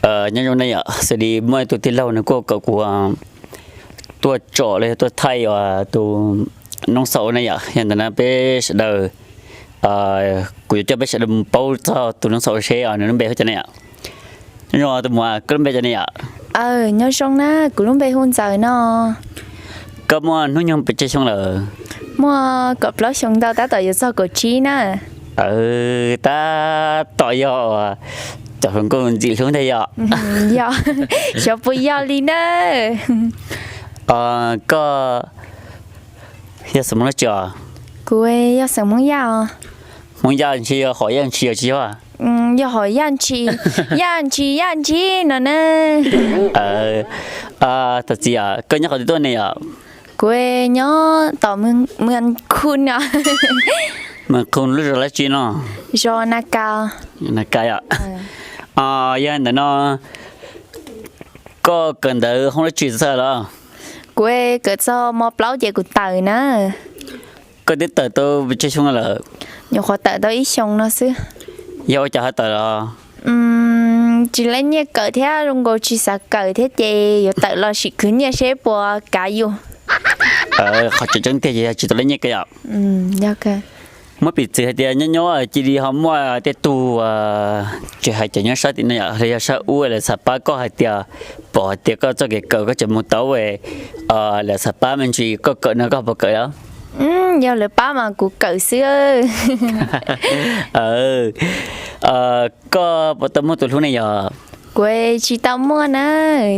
Nyob zoo nej yom, xws li muaj ib tug tij laug nws kuj kom kuv tuaj tsom los yog tuaj thaij tus noob xaum na yom. Yog ntawm no peb sawv daws, kuv yuav coj peb sawv daws mus paub txog tus noob xaum seb nws lub npe hu cas na yom. Nyob zoo tus muam, koj lub npe cas na yom? Nyob zoo na, kuv lub npe hu Ntxawm no. Koj muaj hnub nyoog pes tsawg xyoo lawm? Muaj kaum plaub xyoo ntau, tab tom yuav txog kaum tsib na. Tab tom yog cov hluas nkauj ntxim hlub ntag yom. Yog, xyov puas yog li na. Koj yog xeem Hmoob dab tsi os? Kuv yog xeem Hmoob Yaj os. Hmoob Yaj ntshis yog hom Yaj ntshis os tsis yog? Yog hom Yaj ntshis, Yaj ntshis Yaj ntshis no na. Thov txim, koj nyob qhov twg tuaj ne yom? Kuv nyob tom Mws Khu no. Mws Khu lub zos dab tsi no? Zos Na Ka. Na Ka yom. Yog ntawm no koj kawm ntawv hoob dab tsi txog los? Kuv kawm txog mos plaub ces kuv tawm na. Koj twb tawm tau pes tsawg xyoo lawm? Nyuam qhuav tawm tau ib xyoos no xwb. Yog ua cas ho tawm los? Tsis tau nyiaj kawm thiab zoo nkaus tsis xav kawm thiab ces yuav tawm los sim khwv nyiaj seb puas kav yus. Qhov tseem ceeb tiag ces yog tsis tau nyiaj kawm yom. Muab piv txwv hais tias nyob nyob cia li ho muaj tej tug, tsis hais cov nyob sab tim no yom, los yog sab ub lawv xav pab koj hais tias, pom hais tias koj txoj kev kawm koj tseem mus tau, lawv xav pab me ntsis koj kawm no koj puas kawm los? Yog lawv pab mas kuv kawm xwb. Koj puas tau muaj tus hlub ne yom? Kuv tsis tau muaj na,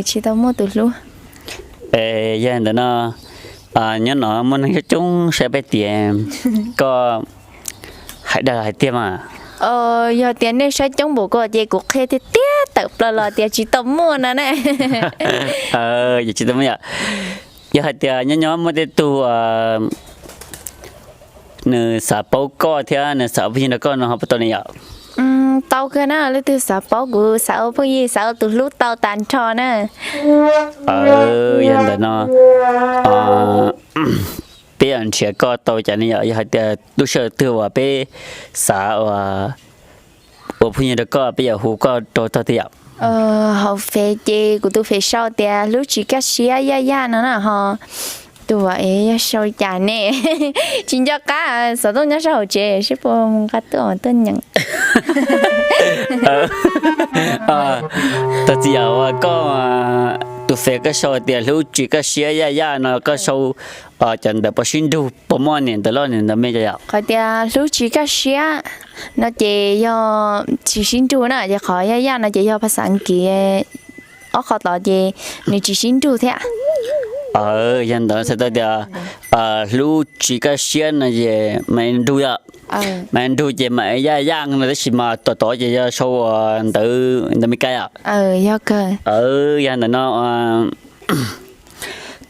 tsis tau muaj tus hlub. Yog ntawm no, nyob no muaj neeg coob coob saib peb tias, koj hais dag hais tiag mas. Yog tias nej saib coob npaum ko ces kuv qhia tiag tiag tawm plaws los tias tsis tau muaj no ne. Yog tsis tau muaj yom. Yog hais tias nyob nyob muaj tej tug nws xav paub koj thiab nws xav ua phooj ywg nrog koj no ho puas tau ne yom? Tau kawg na, leej twg xav paub kuv, xav ua phooj ywg, xav ua tus hlub tau tag nrho na. Yog ntawm no peb yuav nrhiav koj tau cas ne yom? Yog hais tias lub sij hawm twg uas peb xav ua phooj ywg rau koj peb yuav hu koj rau tog tiag yom? Hauv Fev ces kuv tus Fev sau tias Hlub Tsis Kaj Siab Yaj Yaj no na ho. Tus es yog sau cas ne? Tsis nco qab, xov tooj nyob sab hauv tsev seb puas mus nqa tuaj tuaj nyeem. Tag txiv yam uas koj tus Fev koj sau tias Hlub Tsis Kaj Siab Yaj Yaj no koj sau cov ntawv puas sib nrug, puas muaj niam ntawv loj niam ntawv me cov yom? Qhov tias Hlub Tsis Kaj Siab no ces yog tsis sib nrug na, ces qhov Yaj Yaj no ces yog phas xas As kiv, ob qhov tod ces nws tsis sib nrug thiab. Yog ntawd txhais tau tias Hlub Tsis Kaj Siab no ces mas nrug yom, mas nrug ces mas Yaj Yaj no tab sis mas tom tod ces yog sau ua ntawv ntawv Meskas yom. Yog ntawm no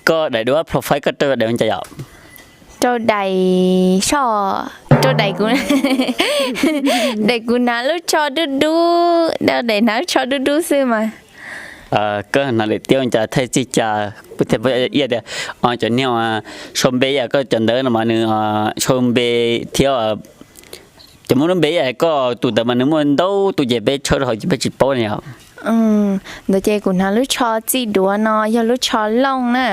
koj daim duab profile koj rau daim ua cas yom? Rau daim soj, rau daim kuv, daim kuv hnav lub tsho dub dub, rau daim hnav lub tsho dub dub xwb mas. Koj hnav daim tiab ua cas thaij txij cas kuv thiaj paub ib yam tias cov niag sau npe ib yam koj cov ntawv no mas nws sau npe thiab cov muaj lub npe ib yam koj tus ntawd mas nws muaj ntau tus ces peb tshawb rau hauv ces peb tsis paub ne yom. Ntawd ces kuv hnav lub tsho txij duav no yog lub tsho looj na.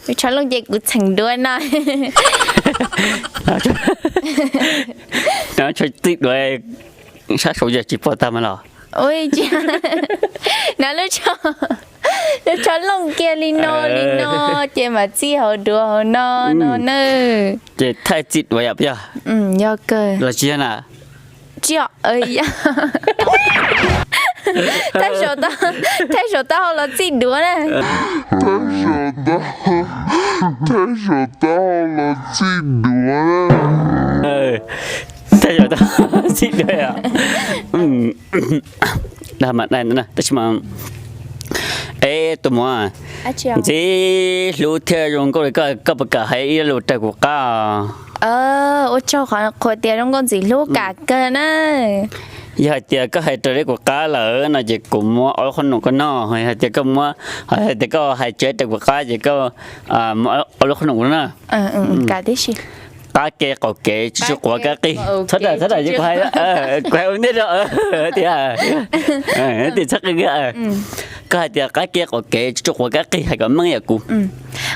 Lub tsho looj ces kuv txheem duav no. Hnav tsho txij duav sab saud ces tsis pom tag mas los? Ua li cas hnav lub tsho, lub tsho looj kiag li no li no ces mam txij hauv duav hauv no no na. Ces thaij txij duav yom puas yog? Yog kawg. Los tsis yog na? Tsis yog. Thaij saum taub hau los txij duav na. Thaij saum taub hau los txij duav na. Thaij saum taub hau txij duav yom. Dag mas dai ntawd na tab sis mas, es tus muam ntxim hlub thiab zoo nkauj li koj, koj puas kam hais ib lo lus rau kuv qab? Ua tsaug qhov qhuas tias zoo nkauj ntxim hlub, kam kawg na. Yog hais tias koj hais raws li kuv qab lawm no ces kuv muab ob lub qhob noom koj noj, hais tias koj muab, hais tias koj hais tsis raws kuv qab ces koj muab ob lub qhob noom kuv noj na. Kam tib si. Qab kev qaum kev tsuj tsuj quav kab qig. Txhob, txhob, kuv hais ua ntej rau tias, tim txhob qw, koj hais tias qab kev qaum kev tsuj tsuj quav kab qig, hais kom meej yam kuv.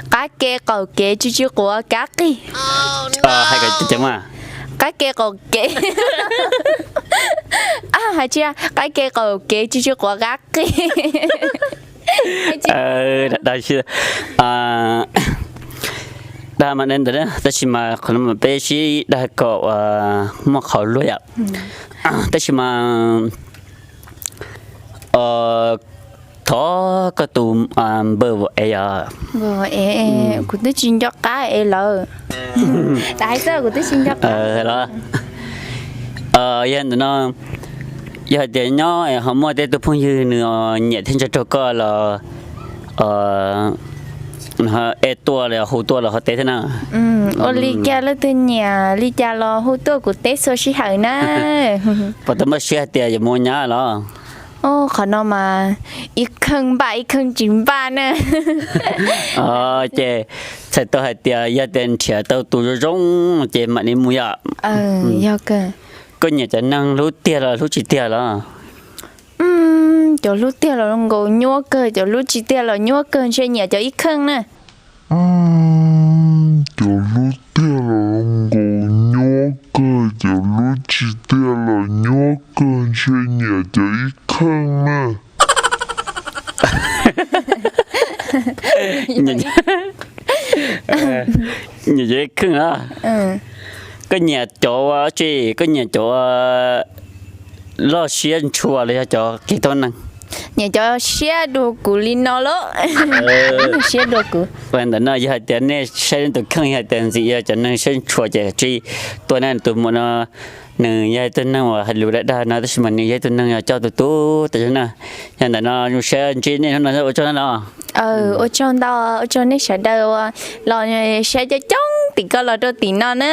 Qab kev qaum kev tsuj tsuj quav kab qig. Hais kom ceev mas. Qab kev qaum kev, hais tsis, qab kev qaum kev tsuj tsuj quav kab qig. Dag mas ntawd, tab sis mas qhov no mas peb sib dag kom muaj qhov luag yom. Tab sis mas thov koj tus npawb es os. Kuv twb tsis nco qab es lawm. Hais xwb, kuv twb tsis nco qab los. Yog ntawm no, yog hais tias nyob ho muaj tej tug phooj ywg nws nyiam thiab ntshaw raug koj los es tuaj los hu tuaj los ho teb thiab na. Ua li cas leej twg nyiam li cas los hu tuaj kuv teb txhua sij hawm na. Puas tau npaj siab hais tias yuav mus ua nyab los? Qhov no mas ib kheej npaj ib kheej tsis npaj na. Ces txhais tau hais tias yog tias nrhiav tau tus zoo zoo ces mam li mus yom. Koj nyiam cov neeg hlub tiag los hlub tsis tiag los? Cov hlub tiag los zoo nkaus nyuaj kawg, cov hlub tsis tiag los nyuaj kawg, ntshe nyiam cov ib kheej na. Cov hlub tiag los zoo nkaus nyuaj kawg, cov hlub tsis tiag los nyuaj kawg, ntshe nyiam cov ib kheej na. Nyiam cov ib kheej na. Koj nyiam cov ua tsi, koj nyiam cov loj siab ntshua los yog cov kis tau neeg? Nyiam cov siab dua kuv li no lauj. Siab dua kuv. Ntawm no yog hais tias nej saib nej tus kheej yog hais tias ntxim yog cov neeg siab ntshua ces tsis tuaj na. Tus muam no nws yog ib tug neeg uas hais lus dag dag no tab sis mas nws yog ib tug neeg uas coj tus tub tas zog na. Yog ntawm no zoo siab ntsib nej hnub no ua tsaug na los. Ua tsaug ntau, ua tsaug nej sawv daws uas los saib coob coob tim ko los rau tim no na.